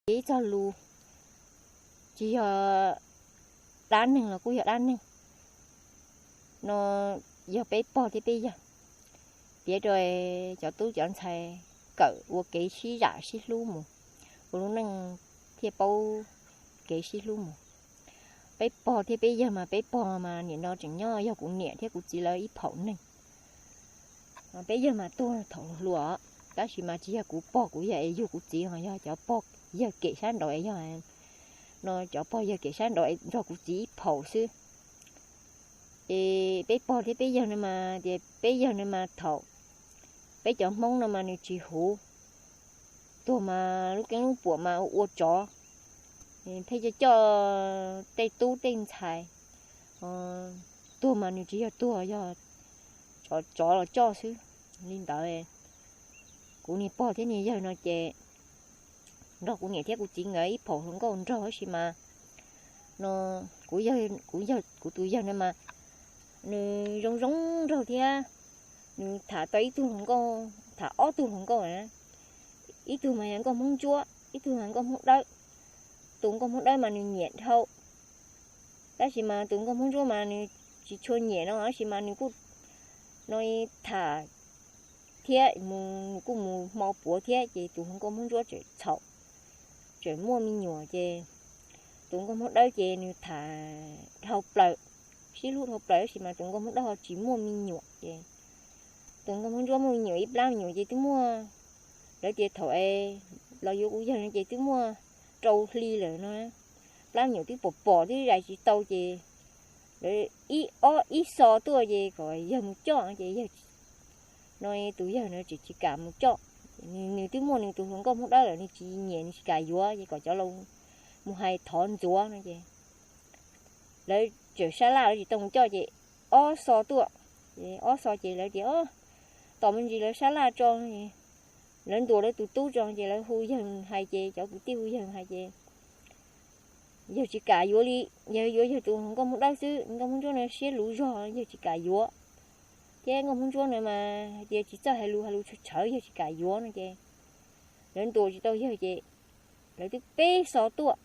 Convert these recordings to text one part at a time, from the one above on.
Ces ib txog lus tsis yog dab neeg los kuj yog dab neeg no, yog peb pog thiab peb yawg. Piav rau cov tub cov ntxhais kawm ua kev sib zam sib hlub mus, ua lub neej thiaj paub kev sib hlub mus. Peb pog thiab peb yawg mas peb pog mas nim no tseem nyob yog kuv niam thiab kuv txiv lawv ib phaum neeg. Peb yawg mas tuag thaum hluas, tab sis mas tsis yog kuv pog kuv yawg es yug kuv txiv, ho yog cov pog yawg kem sab nraud es yog no cov pog yawg kem sab nraud es nrog kuv txiv ib phaum xwb. Es peb pog thiab peb yawg no mas tias peb yawg no mas thaum peb cov Hmoob no mas nws tsis huv, tuag mas lub keeb lub puam mas ua tsov, pheej coj coj tej tub tej ntxhais, tuag mas nws tsis yog tuag, yog tsov los coj xwb. Li ntawd kuv niag pog thiab niag yawg no ces nrog kuv niam thiab kuv txiv nkawd ib phaum hluas nkauj nraug tab sis mas no kuv, kuv tus yawg no mas nws zoo zoo nraug thiab, nws tham tau ib tug hluas nkauj, tham ob tug hluas nkauj na, ib tug mas yog nkauj Hmoob Ntsuab, ib tug yog nkauj Hmoob Dawb. Tus nkauj Hmoob Dawb mas nws nyiam dhau, tab sis mas tus nkauj Hmoob Ntsuab mas nws tsis tshua nyiam no tab sis mas nws kuj no tham thiab, nws kuj mus hmo puav thiab ces tus hluas nkauj Hmoob Ntsuab txawm txhaum, txawm muaj me nyuam ces tus nkauj Hmoob Dawb ces nws tham dhau plaws, sib hlub dhau plaws tab sis mas tus nkauj Hmoob Dawb ho tsis muaj me nyuam ces tus nkauj Hmoob Ntsuab muaj me nyuam ib plab me nyuam ces twb muaj, lawv tias thaum es los yuav kuv yawg no ces twb muaj rau hli lawm no, plab me nyuam twb pom pom twb zais tsis tau ces lawv ib ob ib xo tuaj ces kom yawg mus coj ces yawg no tus yawg no tsis tsis kam mus coj. Nws twb muaj nws tus hluas nkauj Hmoob Dawb lawm nws tsis nyiam nws tsis kam yuav ces kom cov laus mus hais thov ntxuav no ces lawv tseem sab laj lawv tsis tau mus coj ces ob xo tuaj, ces ob xo ces lawv tias tos me ntsis lawv sab laj tso, lawv ntuas lawv tus tub tso ces lawv hu yawg hais ces cov kwv tij hu yawg hais ces yawg tsis kam yuav li, yawg yuav yawg tus hluas nkauj Hmoob Dawb xwb, nkauj Hmoob Ntsuab no siab luv zog yawg tsis kam yuav, thiab nkauj Hmoob Ntsuab no mas hais tias tsis txawj hais lus, hais lus tshawv tshawv yawg tsis kam yuav no ces lawv ntuas tsis tau yawg ces lawv twb peb xo tuaj,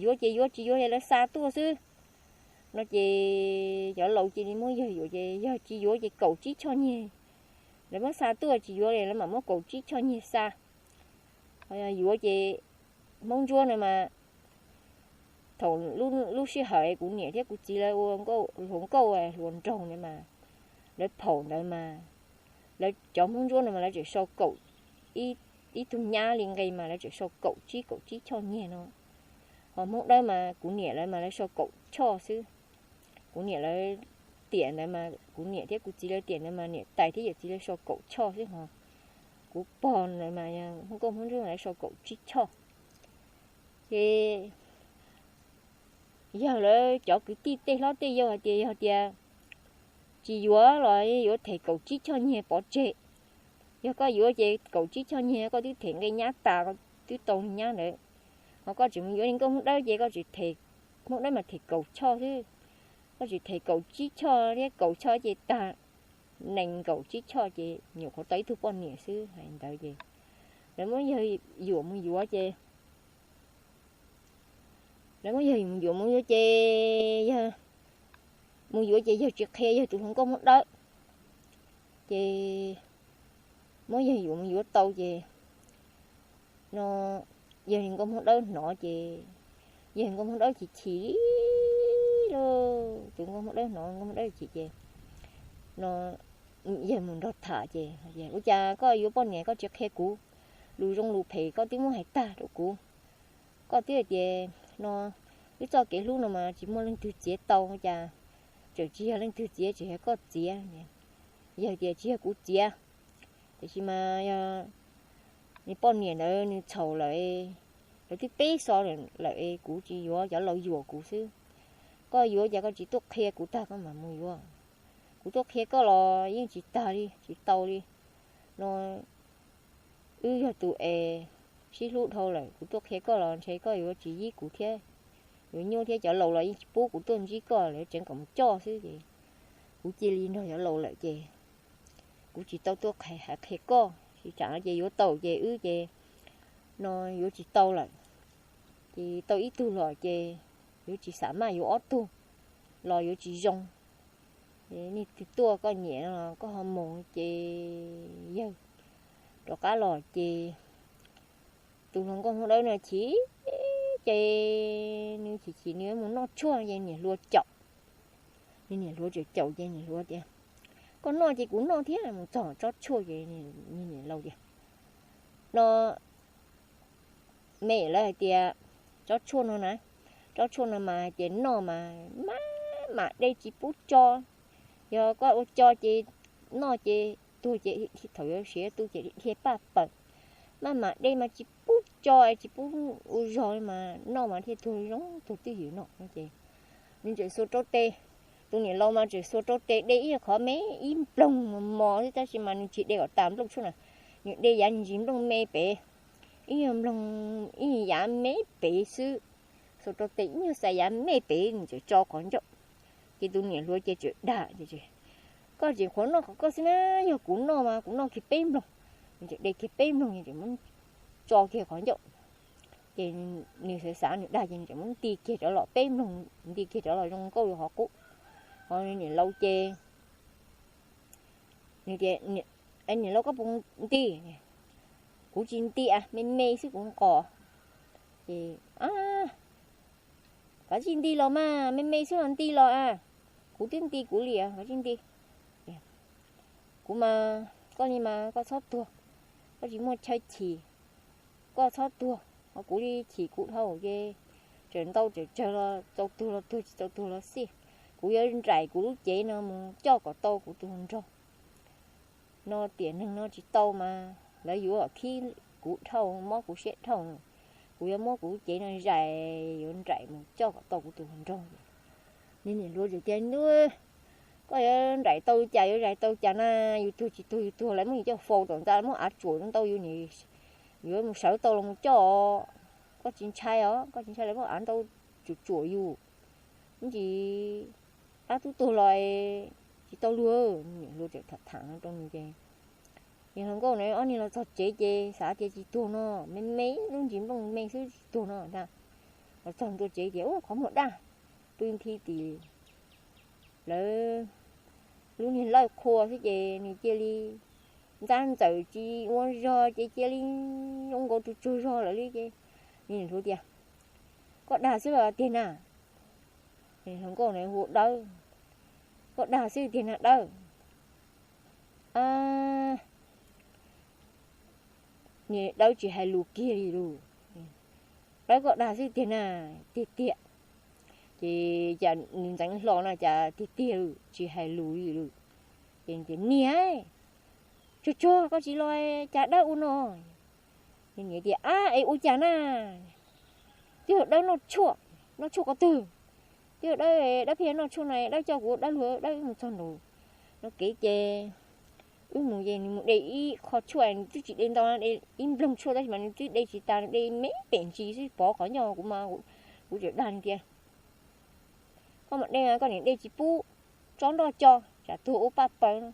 yuav ces yuav, tsis yuav ces lawv xa tuaj xwb no ces cov laus cia li muab yawg yuam ces yawg tsis yuav ces kaum tsib choj nyiag, lawv muab xa tuaj tsis yuav lawv mam muab kaum tsib choj nyiag xa. Ho yuav ces Hmoob Ntsuab no mas thaum lub sij hawm kuv niam thiab kuv txiv lawv ua hluas nkauj hluas nraug ntawd mas lawv phaum ntawd mas lawv cov Hmoob Ntsuab no mas lawv tseem sau kaum, ib tug nyab li nqe mas lawv tseem sau kaum tsib kaum tsib choj nyiag no. Ho Hmoob Dawb mas kuv niam lawv mas lawv sau kaum choj xwb. Kuv niam lawv tiam ntawd mas kuv niam thiab kuv txiv lawv tiam ntawd mas niam tais thiab yawm txiv lawv sau kaum choj xwb ho kuv pog ntawd mas Hmoob Nkauj Hmoob Ntsuab lawv sau kaum tsib choj. Ces yawg lawv cov kwv tij tej hlob tej yau hais tias yog tias tsis yuav los yuav them kaum tsib choj nyiag pov tseg. Yog koj yuav ces kaum tsib choj nyiag koj twb them nqe nyab tas, koj twb tau nyab ntawd. Ho koj tseem mus yuav li Nkauj Hmoob Dawb ces koj tseem them, Hmoob Dawb mas them kaum choj xwb, koj tseem them kaum tsib choj thiab kaum choj ces tag nees nkaum tsib choj ces nyuam qhuav tau ib tug poj niam xwb. Hais ntawd ces lawv muab yawg yuam mus yuav ces lawv muab yawg mus yuav mus yuav ces yawg mus yuav ces yawg tsis qhia yawg tus hluas nkauj Hmoob Dawb. Ces muab yawg yuam mus yuav tau ces no yawg li Nkauj Hmoob Dawb hnov ces yawg Nkauj Hmoob Dawb chim chim lauj. Tus Nkauj Hmoob Dawb hnov Nkauj Hmoob Dawb chim ces no yawg mus nrog tham ces ua cas koj yuav poj niam koj tsis qhia kuv, lus zoo lus phem koj twb muab hais tag rau kuv. Koj twb hais tias no wb txoj kev hlub no mas tsis muaj leej twg txiav tau, cas tseem tsis yog leej twg txiav, tseem yog koj txiav. Yawg tias tsis yog kuv txiav, tiam sis mas yog nws poj niam ntawd nws txhaum lawm, lawv twb peb xo lawm es kuv tsis yuav, cov laus yuam kuv xwb. Koj yuav cas koj tsis tuaj qhia kuv tag koj mam mus yuav. Kuv tuaj qhia koj los yeej tsis tag li, tsis tau li. No wb yog tus es sib hlub dhau lawm, kuv tuaj qhia koj los ntshe koj yuav tsis yib kuv thiab. Yuav nyuaj thiab, cov laus los yeej tsis pub kuv tuaj ntsib koj, lawv tseev kom mus coj xwb ces kuv cia li nrog cov laus lawm ces kuv tsis tau tuaj qhia, hais qhia koj. Tsis tsam no ces yuav tau ces wb ces no yuav tsis tau lawm. Ces tau ib tug los ces yuav tsis xav maj, yuav ob tug los yuav tsis zoo. Niag twg tuaj koj nyiam los koj ho mus ces yawg rov qab los ces tus hluas nkauj hu dawb no chim ces nws chim chim nws mus noj tshuaj ces niam hluas caum. Nws niam hluas tseem caum ces niam hluas tias, koj noj ces kuv noj thiab. Mus txog tsob tshuaj ces niam laus tias, no me lawv hais tias tsob tshuaj no na, tsob tshuaj no mas hais tias noj mas maj mam de tsis pub tso. Yog koj ua tso ces noj ces tuag ces thaum yuav siav tu ces dhia paj paws. Maj mam de mas tsis pub tso tsis pub ua zog li mas noj mas thiaj tuag zoo tuag twj ywm no ces nws tseem xuas rau tes. Tus niam laus mas tseem xuas rau tes de ib qho me ib nploog mos mos xwb tab sis mas nws tsis de kom tas nplooj tshuaj na, nws de yav ntsis nplooj me pem, ib nyuag nploog ib yav me pem xwb. Xuas rau tes ib nyuag xav yav me pem nws tseem tso qhov ncauj. Ces tus niam hluas ces tseem dag, koj tseem qhuav noj qhov koj xwb na, yog kuv noj mas kuv noj kiag peb nploog. Nws tseem de kiag peb nploog es tseem muab tso kiag qhov ncauj. Ces nws xav xav nws dag ces nws tseem muab nti kiag rov los peb nploog, nti kiag rov los zoo nkauj li qhov qub. Ho niam laus ces nws tias, niam laus koj puas nti? Kuv tsis nti a, me me xwb kuv nqos. Ces koj tsis nti los mas, me me xwb los nti los a. Kuv twb nti kuv li, koj tsis nti. Kuv mas, koj li mas koj txhob tuag, koj tsis muaj chaw chim, koj txhob tuag, ho kuv li chim kuv dhau ces tseem ntau tseem tsawg los txaus tuag los tuag, tsis txaus tuag los xij. Kuv yuav nraim kuv lub cev no mus coj kom tau kuv tus hluas nraug. No tiam neeg no tsis tau mas lawv yuav khib kuv dhau, mob kuv siab dhau. Kuv yuav muab kuv lub cev no zais, yuav nraim mus coj kom tau kuv tus hluas nraug. Niag niam hluas tseem tias, koj yuav nraim tau cas yuav zais tau cas na, yus tuag tsis tuag yus tuag lawv muab yus coj faus tom ntxa muab av tsuam ntau yus, yuav mus sawv tau los mus coj. Koj tsis ntshai os, koj tsis ntshai lawv muab av ntau tsuam tsuam yus, ib ntsis dab tub tuag los tsis tau luag. Niam hluas tseem tham tham rau nws ces niag hluas nkauj na ob niag los txog tsev ces xav tias tsis tuag no, me me lub ntsis nplooj me xwb tsis tuag no ntag. Los txog ntua tsev ces ua qhov muag daj, pw nthi tim lawv lub niag lawj qhua xwb ces nws cia li ntxab ntxawm tsis ua zog ces cia li zoo nkaus tus tsaug zog lawm li ces niam hluas tias, koj dag xwb los tiag na? Hluas nkauj na hu dawb, koj dag xwb tiag na dawb? Niag dawb tsis hais lus kiag li lus, dawb koj dag xwb tiag na? Tiag tiag. Ces cas nws ntxeev hlo no cas tiag tiag lawm tsis hais lus li lawm. Ces tias, niag, tsuag tsuag koj tsis los cas dawb ua no? Niam tias, ab es ua cas na? Twb yog dawb noj tshuaj, noj tshuaj qhov twg? Twb yog dawb, dawb pheej noj tshuaj no, dawb coj kuv dawb luag dawb mus txog nraum no kev ces wb mus ces nws mus de ib qho tshuaj, nws twb tsis de ntau, de ib nploog tshuaj tab sis mas nws twb de tsis tas, nws de me pem ntsis xwb, pov qhov ncauj kuv mas kuv tseem dag nws tias, koj mam de mas koj niam de tsis pub tsob nroj co, tsam tuag ua paj paws no.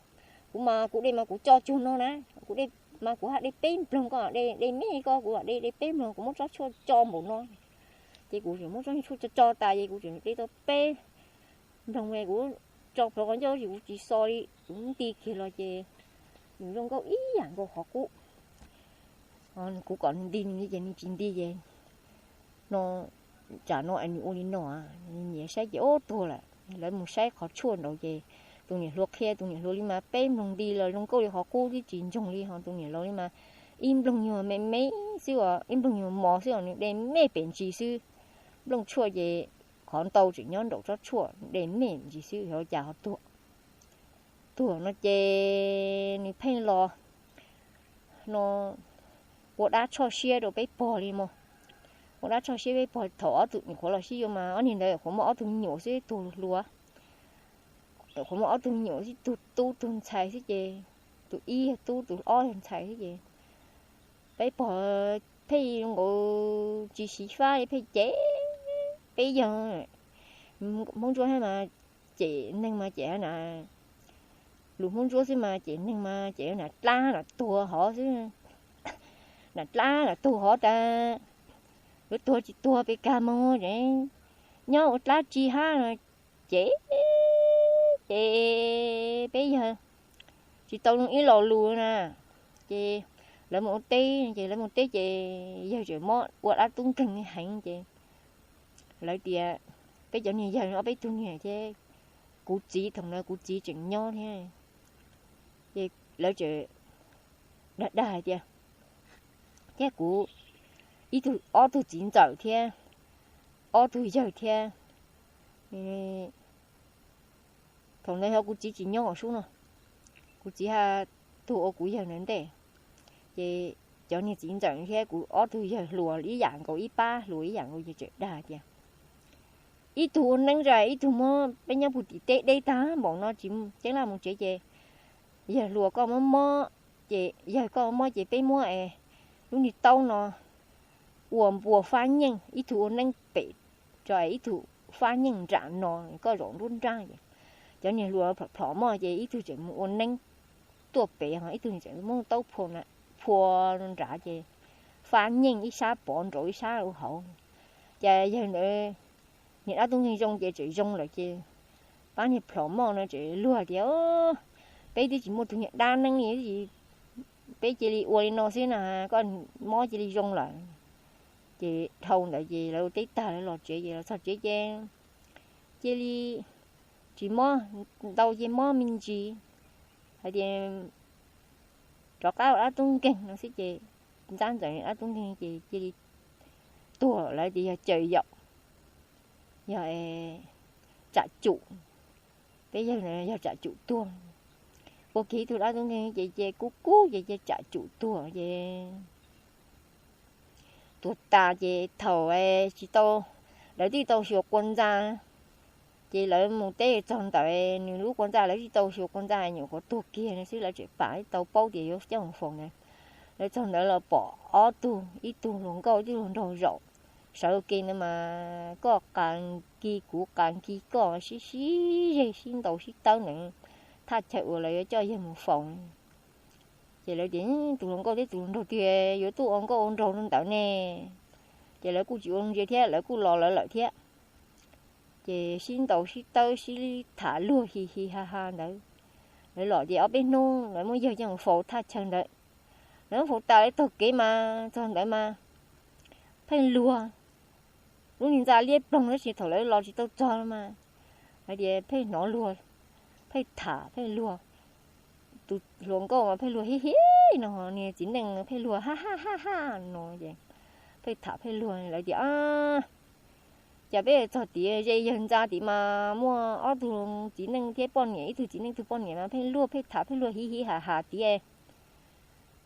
Kuv mas kuv de mas kuv co cuag no na, kuv de mas kuv haj de peb nploog, koj de, de me koj, kuv de, de peb nploog, kuv muab tsob tshuaj co npaum no. Ces kuv tseem muab tsob tshuaj co co tas ces kuv tseem de tau peb nploog, kuv tso plhuav qhov ncauj ces kuv tsis xo li, kuv nti kiag los ces nws zoo nkauj ib yam nkaus qhov qub. Kuv kom nws nti nws ces nws tsis nti ces no, tsam no es nws ua li no, nws niam saib ces ub tuag lawm. Lawv mus saib qhov tshuaj nraud ces tus niam hluas qhia, tus niam hluas li mas peb nploog nti los zoo nkauj li qhov qub twb tsis ntsoog li, ho tus niam laus li mas ib nploog nyuag me me xwb os, ib nploog nyuag mos xwb os, nws de me pem ntsis xwb. Nplooj tshuaj ces qhov ntau tseem nyob nraum tsob tshuaj, nws de me ntsis xwb, yog cas ho tuag. Tuag no ces nws pheej los no ua dab tshoj siab rau peb pog li mog. Ua dab tshoj siab peb pog, thaum ob tug nyuam qhuav los sib yuav mas ob niag ntawd nyuam qhuav muaj ob tug me nyuam xwb, tug hluas, nyuam qhuav muaj ob tug me nyuam xwb, tug tub tug ntxhais xwb ces tus ib yog tub tus ob yog ntxhais xwb ces peb pog pheej nkaus tsis xyiv fab li, pheej cem peb yawg. Hmoob Ntsuab mas cem neeg mas cem na, lus Hmoob Ntsuab xwb mas cem neeg mas cem na dlab na tuag hov xwb, na dlab na tuag hov tas. yuav tuag tsis tuag pes kag moog, nyob ua dlaab tsi hab no. Ces, ces peb yawg tsis tau ib lo lus na. Ces lawv mus ua teb, ces lawv mus teb ces yawg tseem mob ua dlaab tub nkeeg heev ces lawv tias, peb cov niag yawg ob peb tug niag thiab kuv txiv, thaum ntawd kuv txiv tseem nyob thiab, ces lawv tseem dag dag hais tias, thiab kuv ib tug, ob tug txiv ntxawm thiab ob tug yawg thiab. Thaum ntawd ho kuv txiv tsis nyob hauv sub no, kuv txiv ha tuag ua kuv yawg ntawd ntej. Ces cov niag txiv ntxawm thiab kuv ob tug yawg hluas ib yam nkaus, ib pab hluas ib yam nkaus, ces tseem dag tias, ib tug ua neeb zaj ib tug mob, peb nyob puag tim teb deb tag npaum no tsis ceeb laj mus tsev ces yawg hluas koj mob mob, ces yawg koj mob ces peb muab es lub niag taub no ua npua fab nyeej, ib tug ua neeb pem tso es ib tug fab nyeej nram no, koj zaum nruab nrab ces cov niag hluas plhom plhom mog ces ib tug tseem mus ua neeb tuaj pem ho ib tug tseem muab taub phua nrad ces fab nyeej ib sab pov nraud ib sab ua hauv. Ces yawg ntawd niag dab tub nkeeg zoo ces tseem zoo lawm ces pab niag plhom moj no tseem luag tias, peb twb tsis muaj tus niag dab neeb li, peb cia li ua li no xwb na, koj mob cia li zoo lawm. Ces dhau ntawd ces lawv ua teb tag lawv los tsev ces los txog tsev ces cia li tsis mob ntau ces mob me ntsis, hais tias rov qab ua dab tub nkeeg no xwb ces ntxab ntxawm dab tub nkeeg ces cia li tuag, lawv tias yog caws yaum, yog tsam cum, peb yawg yog tsam cum tuag. Ua kiag ib tug dab tub nkeeg ces cia kub kub ces cia tsam cum tuag ces tuag tas ces thaum tsis tau, lawv twb tau xyuas qua ntxa, ces lawv mus teb txog ntawd nws lub qua ntxa lawv twb tau xyuas qua ntxa nyuam qhuav tuag kiag no xwb, lawv tseem pam tau paub tias yuav coj mus faus ntawd. Lawv txog ntawd los pom ob tug, ib tug hluas nkauj ib tug hluas nraug zaum sawv ua ke ntawd mas koj qas nkis kuv qas nkis koj sib sib zes sib ntaus sib tawb ntawd, thaj chaw uas lawv yuav coj yawg mus faus. Ces lawv tias tus hluas nkauj thiab tus hluas nraug twg yuav tuaj ua nkauj ua nraug rau ntawd ne. Ces lawv kuj tsis ua ntsia thiab, lawv kuj los lawv lawm thiab. Ces sib ntaus sib tawb sib tham luag hi hi ha ha ntawd. Lawv los ces ob peb hnub lawv muab yawg coj mus faus thaj chaw ntawd. Lawv muab faus tas lawv taug kev mas txog ntawd mas pheej luag, lub niag ntxa liab ploog tab sis thaum lawv los tsis tau txog mas hais tias pheej hnov luag, pheej tham pheej luag. Tus hluas nkauj mas pheej luag hib hib no, niag txiv neej pheej luag ha ha ha ha no ces pheej tham pheej luag. Lawv tias, cas peb txog tid ze yawg ntxa tid mas muaj ob tug txiv neej thiab poj niam, ib tug txiv neej tug poj niam mas pheej luag pheej tham pheej luag hib hib ha ha tid.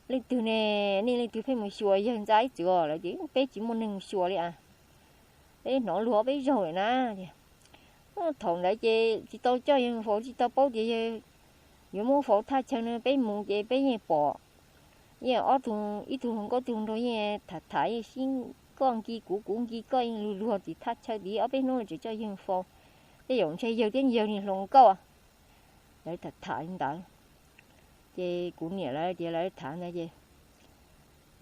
Leej twg ne? Nej leej twg pheej mus xyuas yawg ntxa ib txwm os? Lawv tias peb tsis muaj neeg mus xyuas li as, peb hnov luag peb zaug lawm na. Thaum ntawd ces tsis tau coj yawg faus, tsis tau paub tias yawg yuav muab faus thaj chaw no, peb mus ces peb yeej pom yeej ob tug, ib tug hluas nkauj tug nraug yeej tham tham yeej sib koj nkis kuv kuv nkis koj yeej luag luag tim thaj chaw tid, ob peb hnub tseem coj yawg faus. Tej zaum ntshe yawg thiab yawg niag hluas nkauj, lawv tham tham li ntawd. Ces kuv niam lawv tias lawv tham ntawd ces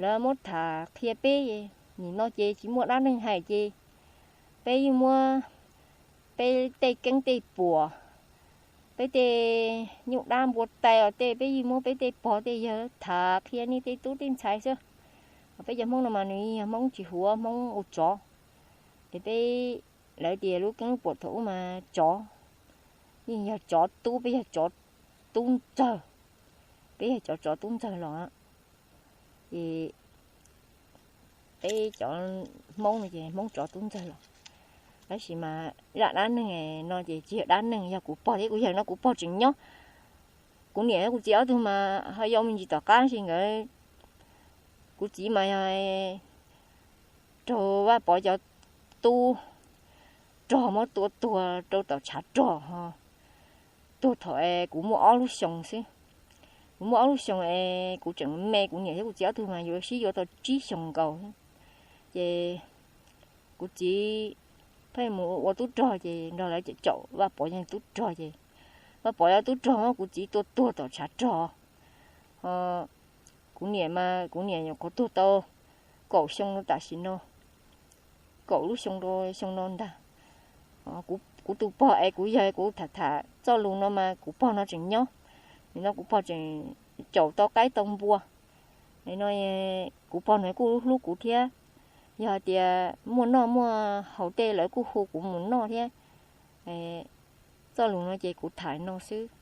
lawv muab tham qhia peb, nim no ces tsis muaj dab neeg hais ces peb yeej muab peb tej keeb tej puas, peb tej nyuj dab npua tai os tej, peb yeej muab peb tej pog tej yawg tham qhia nej tej tub tej ntxhais xwb. Peb cov Hmoob no mas nws yog Hmoob tsis huav, Hmoob ua tsov. Es peb, lawv tias lub keeb puas thaum ub mas tsov, yeej yog tsov tub, peb yog tsov tub ntxawg, peb yog cov tsov tub ntxawg los. Ces peb cov Hmoob no ces Hmoob tsov tub ntxawg los. Tab sis mas zaj dab neeg no ces tsis yog dab neeg, yog kuv pog thiab kuv yawg no, kuv pog tseem nyob. Kuv niam kuv txiv ob tug mas ho yau me ntsis tom qab, tab sis nkawd, kuv txiv mas yog raug Vaj Pov cov tub rog muab tua tuag rau tom tshav rog ho tuag thaum es kuv muaj ob lub xyoos xwb. Kuv muaj ob lub xyoos es kuv tseem me, kuv niam thiab kuv txiv ob tug mas yuav sib yuav tau tsib xyoos nkaus. Ces kuv txiv pheej mus ua tub rog ces nrog lawv caum Vaj Pov yog tub rog ces Vaj Pov yog tub rog muab kuv txiv tua tuag tom tshav rog. Ho kuv niam mas kuv niam nyuam qhuav tuag tau kaum xyoo tam sim no. kaum lub xyoo rau xyoo no ntag. Kuv tus pog es kuv yog kuv tham tham txoj lus no mas kuv pog no tseem nyob, nim no kuv pog tseem caum tau qaib tau npua. No kuv pog no kuj hlub kuv thiab, yog hais tias muaj noj muaj haus tej lawv kuj hu kuv mus noj thiab. Txoj lus no ces kuv tham no xwb.